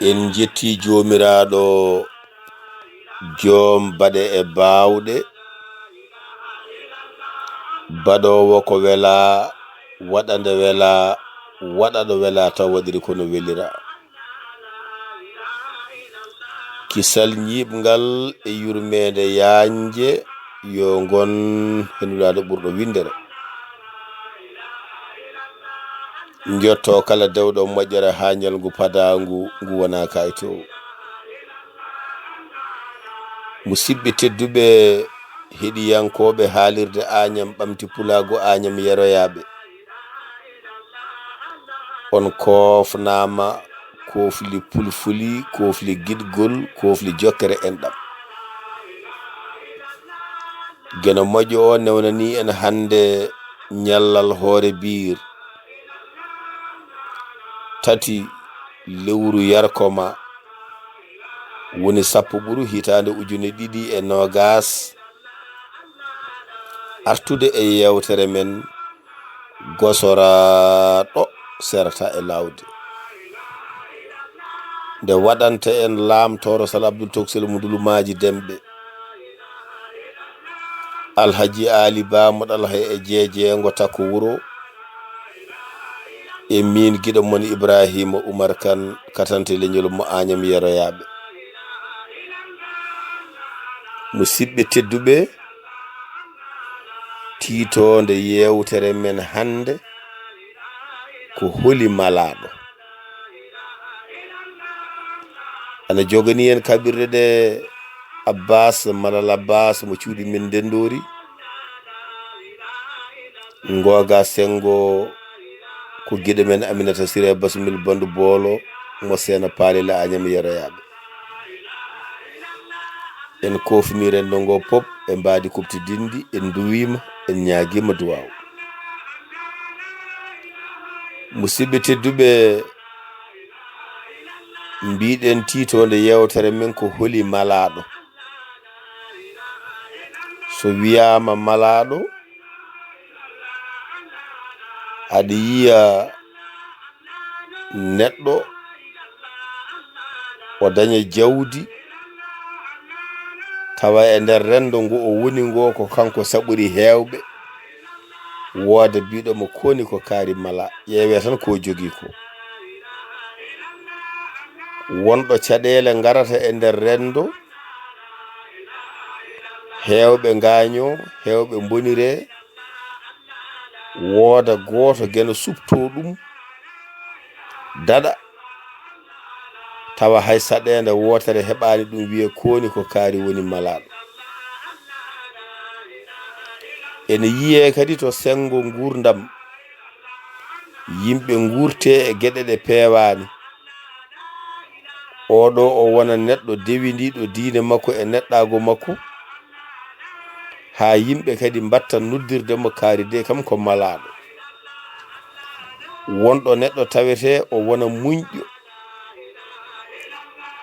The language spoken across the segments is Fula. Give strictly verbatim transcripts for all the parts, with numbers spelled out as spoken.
En njetti Joomiraaɗo, joom baɗe e baawɗe, baɗoowo ko welaa, waɗa nde welaa, waɗa ɗo welaa, taw waɗiri ko no welira. Kisal ñiiɓngal e yurmeende yaañde yo ngon he Nulaaɗo ɓurɗo winndere. Njotto kala dewɗo moƴƴere haa ñalngu padaangu ngu wona kayto. Musidɓe tedduɓe, heɗiyankooɓe haalirde Añam Ɓamti Pulaagu Añam Yeroyaaɓe, on koofnaama, koofli pulfuli, koofli giɗgol, koofli jokkere enɗam. Geno moƴƴo o newnanii en hannde ñallal hoore biir, tati lewru yarkoma, woni sappo ɓuru hitaande ujune ɗiɗi e noogas, artude e yeewtere men gosoraaɗo serata e laawde. Nde waɗanta en laamtooro Sal Abdul Toksel mo Ndulumaaji Demɓe, Alhaji Ali Ba mo Ɗalha e Jeejeengo Takko Wuro, e miin giɗo mon Ibrahima Umar Kan, katante leñol mo Añam Yeroyaaɓe. Musidɓe tedduɓe, tiitoonde yeewtere men hannde ko holi malaaɗo. Ana joganii en kaɓirɗe ɗe Abbas, Malal Abbas mo cuuɗi men Ndenndoori. Ngooga senngo ko giɗo men Aminata Siré Basumil Bandu Boolo mo Seena Paali la Añam Yeroyaaɓe. En koofnii renndo ngo pop e mbaadi kuɓtidinndi, en nduwiima, en ñaagiima duwaaw. Musidɓe tedduɓe, mbiɗen tiitoonde yeewtere men ko holi malaaɗo. So wiyaama malaaɗo, aɗa yiya neɗɗo o daña jawdi, tawa e nder renndo ngo o woni ngo ko kanko saɓori heewɓe, wooda biɗo mo koni ko kaari mala, ƴeewe tan ko jogii ko. Wonɗo caɗeele ngarata e nder renndo, heewɓe ngaaño, heewɓe mbonire, wooda gooto geno suptoo ɗum, daɗa, tawa hay saɗeende wootere heɓaani ɗum, wiye kooni ko kaari woni malaaɗo. Ene yiyee kadi to senngo nguurndam, yimɓe nguurtee e geɗe ɗe peewaani. Oɗo o wona neɗɗo dewindiiɗo diine makko e neɗɗaago makko, haa yimɓe kadi mbatta noddirde mo kaari de kam ko malaaɗo. Wonɗo neɗɗo tawetee o wona muñƴo,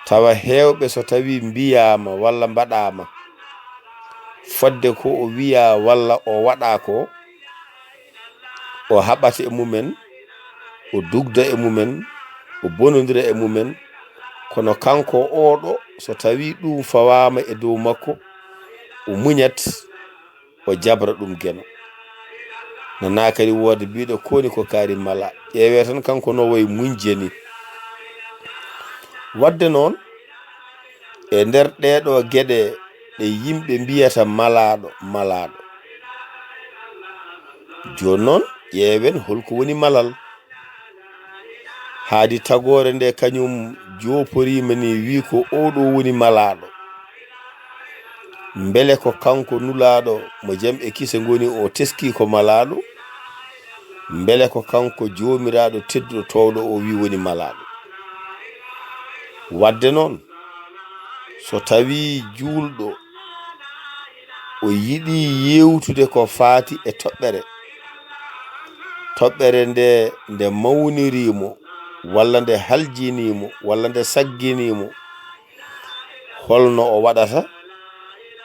tawa heewɓe so tawii mbiyaama walla mbaɗaama, fodde ko o wiyaa walla o waɗaa ko, o haɓata e mumen, o dugda e mumen, o bonondira e mumen, kono kanko oɗo, so tawii ɗum fawaama e dow makko, o muñat, o jabra ɗum geno. Nana kadi wooda biɗo kooni ko kaari mala. Ƴeewe tan kanko no wayi muñje ni. Wadde noon, e nder ɗeeɗo geɗe ɗe yimɓe mbiyata malaaɗo, malaaɗo. Jooni noon, ƴeewen holko woni malal. Haadi tagoore nde kañum jooporiima ni, wi ko oɗo woni malaaɗo. Mbele ko kanko Nulaaɗo mo jam e kise ngoni o teski ko malaaɗo? Mbele ko kanko Joomiraaɗo tedduɗo toowɗo o wi woni malaaɗo? Wadde noon, so tawii juulɗo o yiɗi yewtude ko faati e toɓɓere, toɓɓere nde, nde mawniriimo, walla nde haljiiniimo, walla nde sagginiimo, holno o waɗata?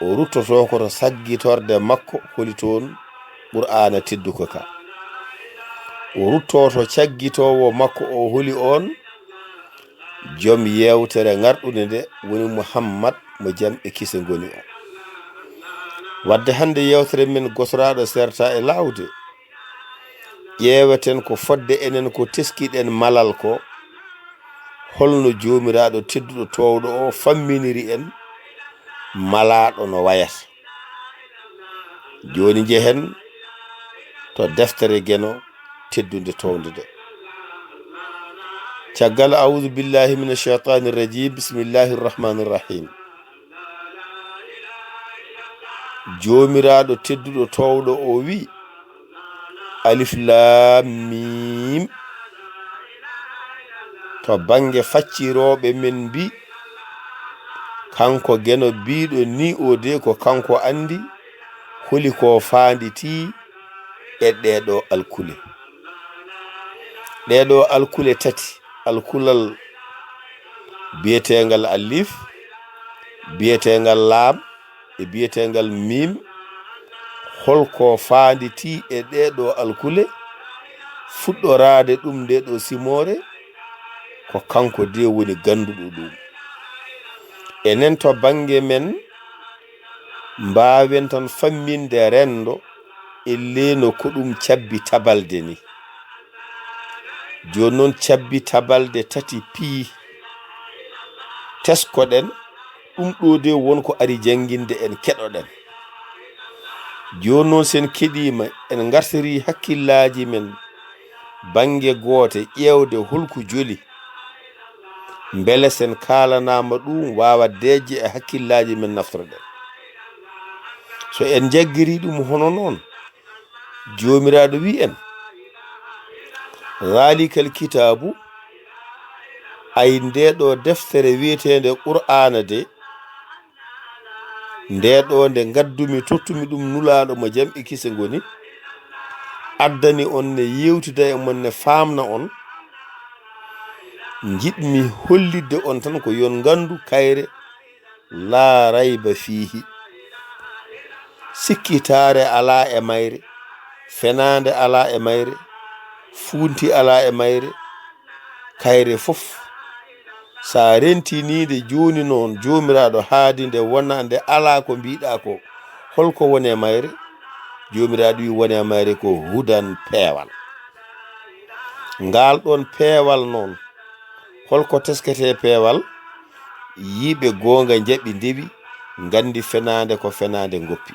O ruttoto ko to saggitorde makko, holi toon Qur'aana tedduko ka. O rutto to caggitoowo makko o, holi oon? Joom yeewtere ŋarɗunde nde woni Muhammad mo jam e kise ngoni o. Wadde hannde yeewtere men gosoraaɗo serta e laawde, ƴeeweten ko fodde enen ko teskiɗen malal ko, holno Joomiraaɗo tedduɗo toowɗo o famminiri en malaaɗo no wayata. Jooni njehen to deftere Geno teddunde townde nde. Caggal, أعوذ بالله من الشيطان الرجيم، بسم الله الرحمن الرحيم. Joomiraaɗo tedduɗo toowɗo o wi, Alif Laam Miim. To bannge faccirooɓe men mbi, kanko Geno biiɗo ni o de ko kanko anndi holi ko faanditi e ɗee ɗo alkule. Ɗee ɗo alkule tati, alkulal biyeteengal Alif, biyeteengal Laam, e biyeteengal Miim, holko faanditi e ɗee ɗo alkule, fuɗɗoraade ɗum nde ɗo simoore, ko kanko de woni gannduɗo ɗum. Enen to bannge men, mbaawen tan famminde renndo, ellee no ko ɗum cabbi tabalde ni. Jooni noon, cabbi tabalde tati piyi. Teskoɗen, ɗum ɗo de won ko ari jannginde en, keɗoɗen. Jooni noon, sen keɗiima, en ngartirii hakkillaaji men bannge goote, ƴeewde holko joli. Mbele sen kaalanaama ɗum, waawa deeƴde e hakkillaaji men, naftorɗen. So en njaggirii ɗum hono noon, Joomiraaɗo wi en, Zaalikal kitaabu, ay nde ɗo deftere wiyeteende Qur'aana de, nde ɗo nde ngaddumi, tottumi ɗum Nulaaɗo mo jam e kise ngoni, addani on ne yeewtida e mon ne faamna on, njiɗmi hollitde on tan ko yon nganndu kayre laa rayba fiihi. Sikkitaare alaa e mayre, fenaande alaa e mayre, fuunti alaa e mayre, kayre fof. So a rentinii nde jooni noon, Joomiraaɗo haadi nde wona nde alaa ko mbiɗa ko, holko woni e mayre? Joomiraaɗo wi woni e mayre ko hudan, peewal. Ngal ɗon peewal noon, holko teskete peewal? Yiiɓe goonga njaɓi ndewi, nganndi fenaande ko fenaande ngoppi.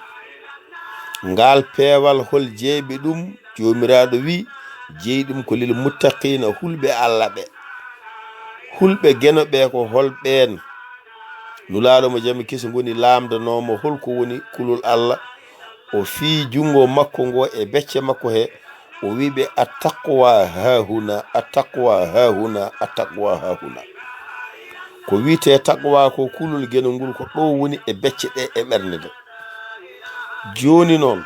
Ngal peewal hol jeeɓi ɗum? Joomiraaɗo wi, jeyi ɗum ko lil muttaqiina, hulɓe Alla ɓe. Hulɓe Geno ɓe ko hol ɓeen? Nulaaɗo mo jam e kise ngoni laamdanoomo holko woni kulol Alla. O fii junngo makko ngo e becce makko he, o wi ɓe, "Attaqwa haahuna, attaqwa haahuna, attaqwa haahuna." Ko wiyetee taqwa ko kulol Geno ngol ko ɗo woni e becce ɗe e ɓernde nde. Jooni noon,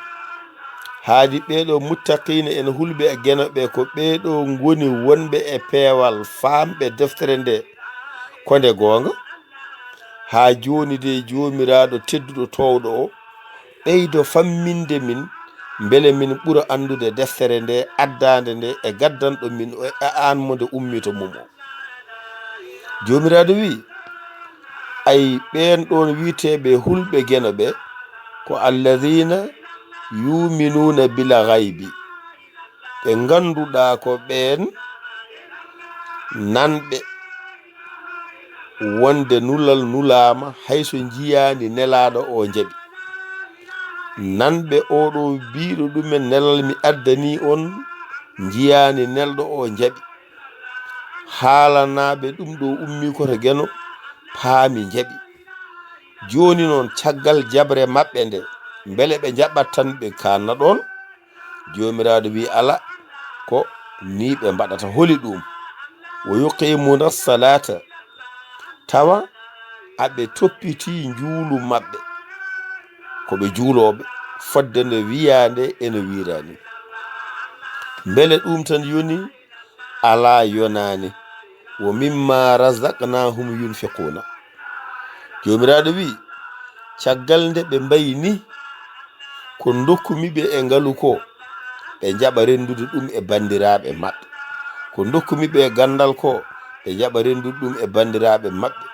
haadi ɓee ɗo muttaqiina en hulɓe e Geno ɓe ko ɓee ɗo ngoni wonɓe e peewal, faamɓe deftere nde ko nde goonga. Haa jooni de, Joomiraaɗo tedduɗo toowɗo o, ɓeydo famminde min, mbele min ɓura anndude deftere nde, addaande nde e gaddanɗo min o, e aan mo nde ummii to mum o. Joomiraaɗo wi, ay ɓeen ɗoon wiyeteeɓe hulɓe Geno ɓe, ko alladina yuminuuna bil gaybi, ɓe ngannduɗaa ko ɓeen nanɓe wonde nulal nulaama, hay so njiyaani nelaaɗo o njaɓi. Nanɓe oɗo biiɗo ɗumen nelal mi addanii on, njiyaani nelɗo o njaɓi. Haalanaaɓe ɗum ɗo ummii ko to Geno, paami njaɓi. Jooni noon, caggal jaɓre maɓɓe nde, mbele ɓe njaɓat tan ɓe kaanna ɗoon? Joomiraaɗo wi, "Alaa, ko nii ɓe mbaɗata." Holi ɗum? "Wa yuqimuuna salaata," tawa aɓe toppitii njuulu maɓɓe, ko ɓe juulooɓe, fodde no wiyaa nde eno wiiraa ni. Mbele ɗum tan yoni? Alaa, yonaani. "Wa mimma razaqnahum yunfiquuna." Joomiraaɗo wi, caggal nde ɓe mbayi ni, ko ndokkumi ɓe e ngalu ko, ɓe njaɓa renndude ɗum e banndiraaɓe maɓɓe. Ko ndokkumi ɓe e ganndal ko, ɓe njaɓa renndude ɗum e banndiraaɓe maɓɓe.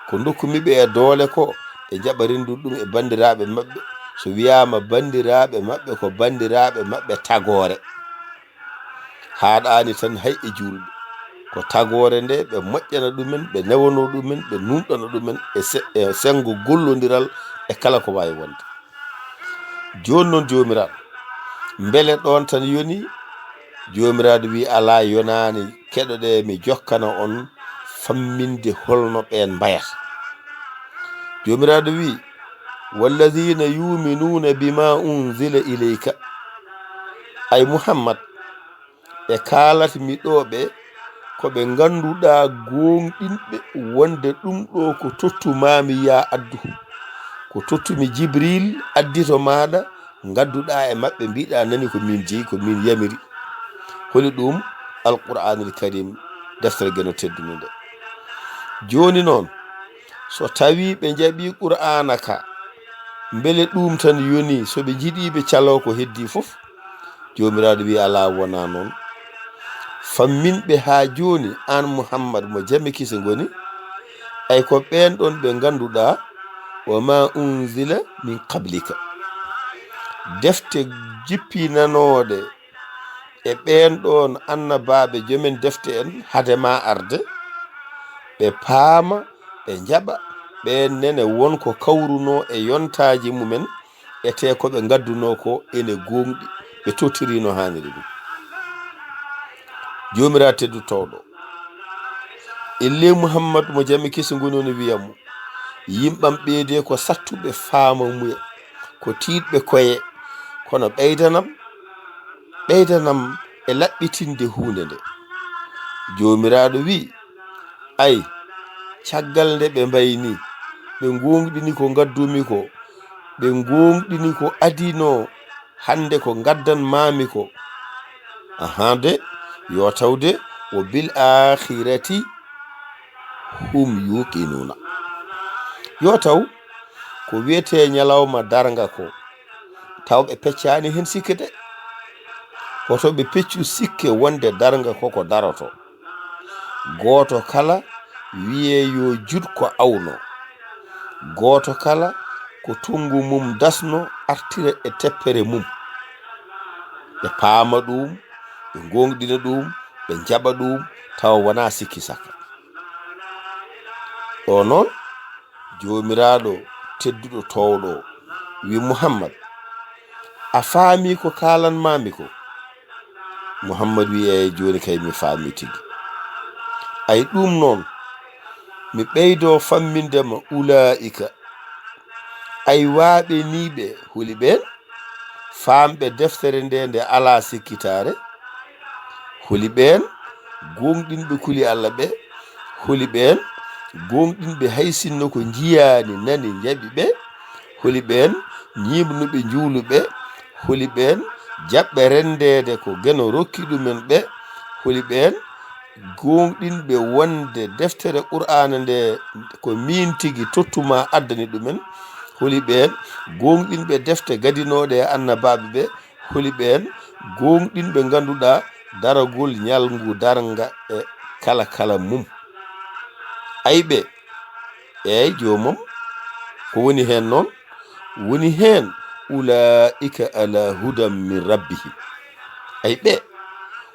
Ko ndokkumi ɓe e doole ko, ɓe njaɓa renndude ɗum e banndiraaɓe maɓɓe. So wiyaama banndiraaɓe maɓɓe, ko banndiraaɓe maɓɓe tagoore. Haaɗaani tan hay e juulɓe. Ko tagoore nde ɓe moƴƴana ɗumen, ɓe newanoo ɗumen, ɓe nuunɗana ɗumen e se-, e senngo gollondiral e kala ko waawi wonde. Jooni noon, Joomiraaɗo, mbele ɗoon tan yoni? Joomiraaɗo wiyi, alaa, yonaani, keɗoɗee, mi jokkana on famminde holno ɓeen mbayata. Joomiraaɗo wiyi, "Walladiina yuuminuuna bimaa unzila ilayka." Ay Muhammad, ɓe kaalatmi ɗoo ɓe, ko ɓe ngannduɗaa gooŋɗinɓe wonde ɗum ɗoo ko tottumaami yaa addu. Ko tottumi Jibril addi to maaɗa, ngadduɗaa e maɓɓe, mbiɗaa nani ko min jeyi, ko min yamiri. Holi ɗum? Alqur'aanil Karim, deftere Geno teddunde nde. Jooni noon, so tawii ɓe njaɓii Qur'aana ka, mbele ɗum tan yoni so ɓe njiɗii ɓe caloo ko heddii fof? Joomiraaɗo wiyi, alaa, wonaa noon. Famminɓe haa jooni, aan Muhammad mo jame kise ngoni, ay ko ɓeen ɗoon ɓe ngannduɗaa, wa ma unzila min qablika. Defte jippinanooɗe e ɓeen ɗoon annabaaɓe, joomen defte en, hade ma arde, ɓe paama, ɓe njaɓa, ɓeen nene won ko kawrunoo e yontaaji mumen, etee ko ɓe ngaddunoo ko ene gooŋɗi, ɓe tottirii no haaniri ɗum. Joomiraaɗo teddu towɗo, ellee Muhammad mo jame kese ngoni, woni wiya mo, yimɓam ɓeydee ko sattuɓe faamamuya, ko tiiɗɓe koye, kono ɓeydanam, ɓeydanam e laɓɓitinde huunde nde. Joomiraaɗo wiyi, ay, caggal nde ɓe mbayi nii, ɓe ngooŋɗini ko ngaddumi ko, ɓe ngooŋɗini ko adinoo, hannde ko ngaddan maami ko. Ahaa de, yo taw de, wo bil aakhirati hum yuuqinuuna. Yo taw ko wiyetee ñalawma darnga ko, taw ɓe peccaani heen sikke de. Hoto ɓe peccu sikke wonde darnga ko ko daroto. Gooto kala wiyee yo jut ko awno. Gooto kala ko tunngu mum dasno artira e teppere mum. Ɓe paama ɗum, ɓe ngooŋɗina ɗum, ɓe njaɓa ɗum, tawa wonaa sikki sakka. Ɗo noon, Joomiraaɗo tedduɗo toowɗo o, wi Muhammad, a faami ko kaalanmaami ko? Muhammad wi, eey, jooni kay mi faami tigi. Ay ɗum noon, mi ɓeydoo famminde ma, ulaa'ika, ay waaɓe nii ɓe, holi ɓeen? Faamɓe deftere nde, nde alaa sikkitaare. Holi ɓeen gooŋɗinɓe kuli Alla ɓe? Holi ɓeen gooŋɗinɓe hay sinno ko njiyaani, nani, njaɓi ɓe? Holi ɓeen ñiiɓnuɓe njuulu ɓe? Holi ɓeen jaɓɓe renndeede ko Geno rokki ɗumen ɓe? Holi ɓeen gooŋɗinɓe wonde deftere Qur'aana nde ko miin tigi tottu maa addani ɗumen? Holi ɓeen gooŋɗinɓe defte gadinooɗe e annabaaɓe ɓe? Holi ɓeen gooŋɗinɓe ngannduɗaa daragol ñalngu darnga e kala kala mum? Ay ɓe, eey, joomam, ko woni heen noon? Woni heen, ulaa'ika alaa hudan min rabbihim. Ay ɓe,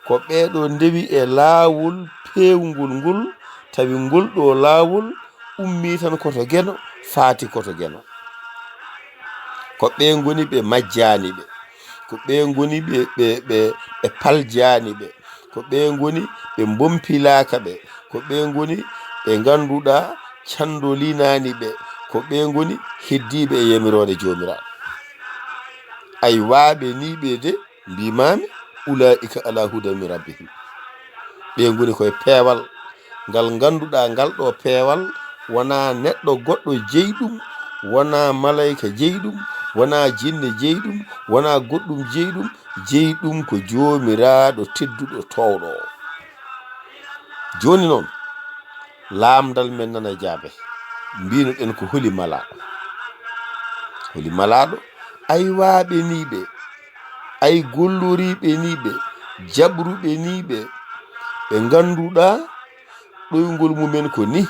ko ɓee ɗoo ndewi e laawol peewngol ngol, tawi ngol ɗoo laawol ummii tan ko to Geno, faati ko to Geno. Ko ɓee ngoni ɓe majjaani ɓe, ko ɓee ngoni ɓe, ɓe, ɓe, ɓe paljaani ɓe, ko ɓee ngoni ɓe mbompilaaka ɓe, ko ɓee ngoni ɓe ngannduɗaa canndolinaani ɓe, ko ɓee ngoni heddiiɓe e yamiroore Joomiraaɗo. Ay waaɓe nii ɓe de, mbiimaami, ulaa'ika alaa hudan min rabbihim. Ɓe ngoni koye peewal, ngal ngannduɗaa ngal ɗo peewal, wonaa neɗɗo goɗɗo jeyi ɗum, wonaa malayka jeyi ɗum, wonaa jinne jeyi ɗum, wonaa goɗɗum jeyi ɗum, jeyi ɗum ko Joomiraaɗo tedduɗo toowɗo o. Jooni noon, laamndal men nana jaabe. Mbiino ɗen ko holi malaaɗo? Holi malaaɗo? Ay waaɓe nii ɓe, ay golloriiɓe nii ɓe, jaɓruɓe nii ɓe, ɓe ngannduɗaa ɗoyngol mumen ko ni,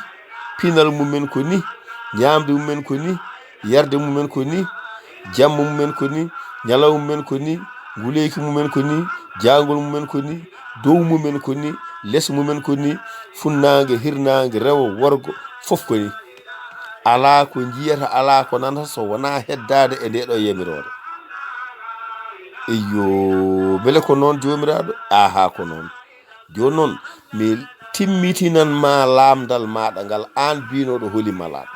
pinal mumen ko ni, ñaamde mumen ko ni, yarde mumen ko ni, jamma mumen ko ni, ñalawma mumen ko ni, nguleyki mumen ko ni, jaangol mumen ko ni, dow mumen ko ni, les mumen ko ni, funnaange, hirnaange, rewo, worgo, fof ko ni. Alaa ko njiyata, alaa ko nanata so wonaa heddaade e ndee ɗoo yamiroore. Eyyo, mbele ko noon, Joomiraaɗo? Aahaa, ko noon. Jooni noon, mi timmitinan ma laamndal maaɗa ngal, aan biynooɗo holi malaaɗo.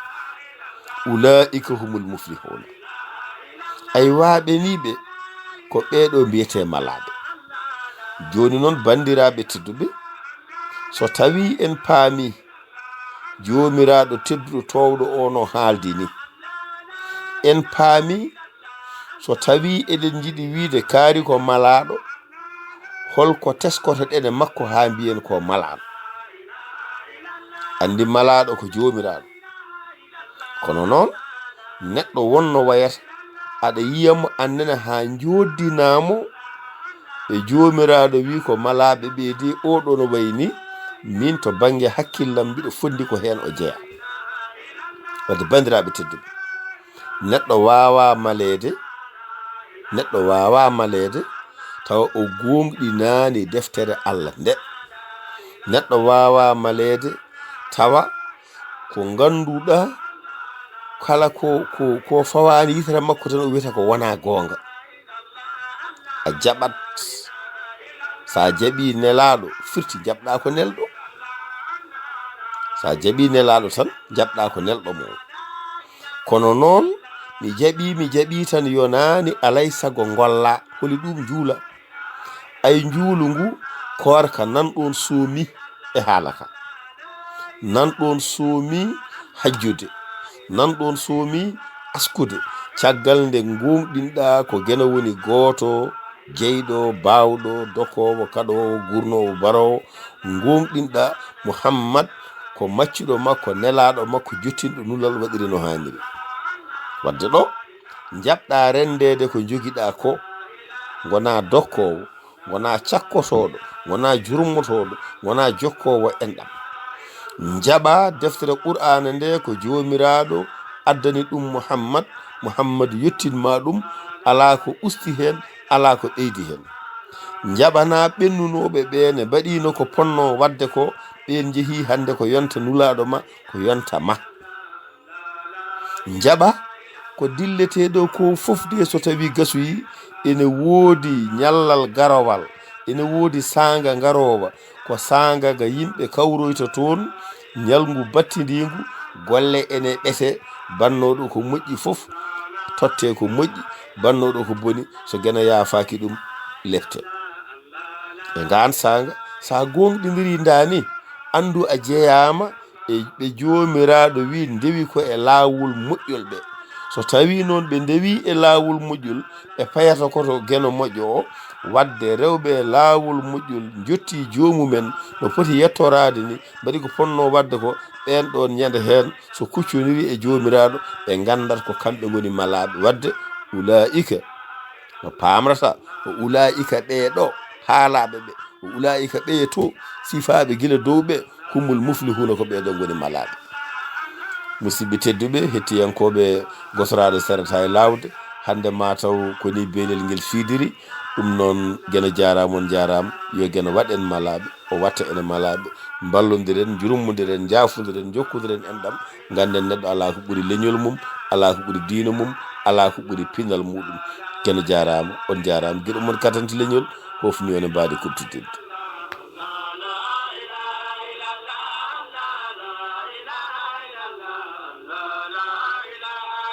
Ulaa'ika humul muflihuuna. Ay, waaɓe nii ɓe, ko ɓee ɗoo mbiyetee malaaɓe. Jooni noon, banndiraaɓe tedduɓe, so tawii en paamii Joomiraaɗo tedduɗo toowɗo o no haaldi ni, en paamii so tawii eɗen njiɗi wiyde kaari ko malaaɗo, hol ko teskotoɗen e makko haa mbiyen ko malaaɗo? Anndi malaaɗo ko Joomiraaɗo. Kono noon, neɗɗo wonno wayata, aɗa yiya mo, annene haa njooddinaa mo e Joomiraaɗo, wi ko malaaɓe ɓee de, oo ɗoo no wayi ni, min to bannge hakkillam mbiɗo fonndi ko heen o jeyaa. Wadde banndiraaɓe tedduɓe, neɗɗo waawaa maleede, neɗɗo waawaa maleede tawa o gooŋɗinaani deftere Allah nde. Neɗɗo waawaa maleede tawa ko ngannduɗaa kala ko, ko, ko fawaani yitere makko tan o wiyata ko wonaa goonga. A jaɓat, so a jaɓii nelaaɗo, firti jaɓɗaa ko nelɗo. So a jaɓii nelaaɗo tan, jaɓɗaa ko nelɗo mo. Kono noon, mi jaɓii, mi jaɓii tan yonaani, alay sago ngolla. Holi ɗum njuula? Ay, njuulu ngu, koorka nan ɗoon soomi e haala ka. Nan ɗoon soomi hajjude. Nan ɗoon soomi askude. Caggal nde ngooŋɗinɗaa ko Geno woni gooto, jeyɗo, baawɗo, dokoowo, kaɗoowo, gurnoowo, baroowo, ngooŋɗinɗaa Muhammad ko maccuɗo makko, nelaaɗo makko, jottinɗo nulal, waɗiri no haaniri. Wadde ɗo, njaɓɗaa renndeede ko njogiɗaa ko, ngonaa dokkoowo, ngonaa cakkotooɗo, ngonaa jurmotooɗo, ngonaa jokkoowo enɗam. Njaɓaa deftere Qur'aana nde ko Joomiraaɗo addani ɗum Muhammad, Muhammad yottin ma ɗum, alaa ko usti heen, alaa ko ɓeydi heen. Njaɓanaa ɓennunooɓe ɓee ne mbaɗiino ko ponnoo waɗde ko, ɓeen njehii hannde ko yonta nulaaɗo ma, ko yonta ma. Njaɓa ko dilleteeɗo ko fof de, so tawii gasoyi, ene woodi ñallal garowal, ene woodi saanga ngaroowa, ko saanga nga yimɓe kawroyta toon, ñalngu battindiingu, golle ene ɓete, bannooɗo ko moƴƴi fof tottee ko moƴƴi, bannooɗo ko boni, so Geno yaafaaki ɗum, lepte. E ngaan saanga, so a gooŋɗindirii ndaa ni, anndu a jeyaama e ɓe Joomiraaɗo wi ndewi ko e laawol moƴƴol ɓe. So tawii noon ɓe ndewii e laawol moƴƴol, ɓe payata ko to Geno moƴƴo o. Wadde rewɓe e laawol moƴƴol njottii joomumen no poti yettoraade ni, mbaɗi ko ponnoo waɗde ko, ɓeen ɗoon ñande heen so kuccondiri e Joomiraaɗo, ɓe nganndat ko kamɓe ngoni malaaɓe. Wadde ulaa'ika, no paamrata, o ulaa'ika ɓee ɗo haalaaɓe ɓe, o ulaa'ika ɓee to sifaaɓe gila dow ɓe, humul muflihuuna, ko ɓee ɗo ngoni malaaɓe. Musidɓe tedduɓe, hettiyankooɓe Gosoraaɗo Serata e Laawde, hannde maa taw ko ni beelel ngel fiidiri. Ɗum noon, Geno jaaraama, on njaaraama. Yo Geno waɗ en malaaɓe, o watta en malaaɓe. Mballondiren, njurmondiren, njaafondiren, njokkondiren enɗam. Ngannden neɗɗo alaa ko ɓuri leñol mum, alaa ko ɓuri diina mum, alaa ko ɓuri pinal muɗum. Geno jaaraama, on njaaraama. Giɗo mon katante leñol, hofni on e mbaadi kuɓtidinɗo.